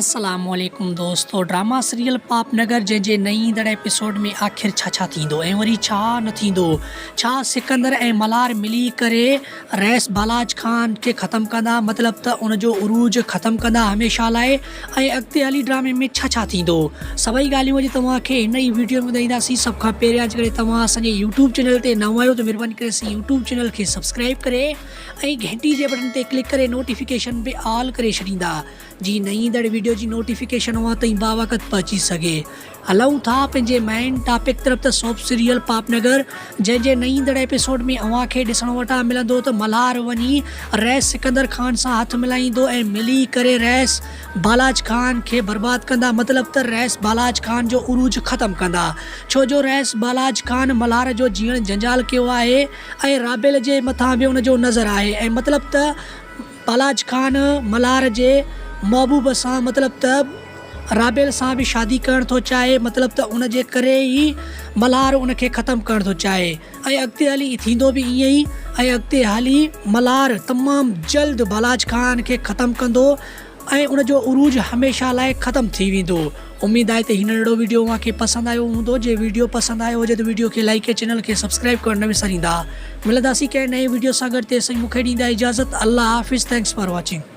السلام عليڪم دوستو ڊراما سريل پاپ نگر جنهن جي نئين ايندڙ ايپيسوڊ ۾ آخر ڇا ڇا ٿيندو ۽ وري ڇا نه ٿيندو ڇا سڪندر ۽ ملهار ملي ڪري رئيس بالاچ خان کي ختم ڪندا مطلب ته ان جو عروج ختم ڪندا هميشه لاء ۽ اڳتي هلي ڊرامي ۾ ڇا ڇا ٿيندو سڀئي ڳالهيون اڄ توهان کي هن ئي ويڊيو ۾ ٻڌائينداسين سڀ کان پهريان جيڪڏهن توهان اسان جي يوٽيوب چينل تي نئون آهيو ته مهرباني ڪري اسان يوٽيوب چينل کي سبسڪرائب ڪري ۽ گهنٽي جي بٽڻ تي ڪلڪ ڪري نوٽيفڪيشن به آل ڪري ڇڏيندا جي نئين ايندڙ ويڊيو جي نوٽيفڪيشن اوهان تائين باوقت پهچي سگهي. هلون ٿا پنهنجي مين ٽاپڪ طرف ته سوپ سيريل پاپ نگر جنهن جي نئين ايندڙ ايپيسوڊ ۾ اوهان کي ڏسڻ وٽان ملندو ته ملهار وڃي رئيس سڪندر خان سان هٿ ملائيندو ۽ ملي ڪري رئيس بالاچ خان کي برباد ڪندا مطلب ته رئيس بالاچ خان جو عروج ختم ڪندا ڇو جو رئيس بالاچ خان ملهار جو جيئڻ جنجال ڪيو آهي ۽ رابيل جي مٿان به ان جو نظر آهي ۽ مطلب ته بالاچ خان ملهار جي محبوب سان مطلب ته رابيل سان به شادي ڪرڻ ٿو چاهي مطلب ته ان جي ڪري ئي ملهار ان کي ختم ڪرڻ ٿو چاهي ۽ اڳتي هلي ٿيندو به ائين ئي ۽ اڳتي هلي ملهار تمام جلد بالاچ خان کي ختم ڪندو ۽ ان جو عروج هميشه لاء ختم ٿي ويندو. اميد آهي ته هي ننڍڙو ويڊيو اوهان کي پسند آيو هوندو جي ويڊيو پسند آيو هجي ته ويڊيو کي لائيڪ ۽ چينل کي سبسڪرائيب ڪرڻ نه وساريندا. ملنداسين ڪنهن نئين ويڊيو سان گڏ تيسين مون کي ڏيندا اجازت الله حافظ thanks for watching.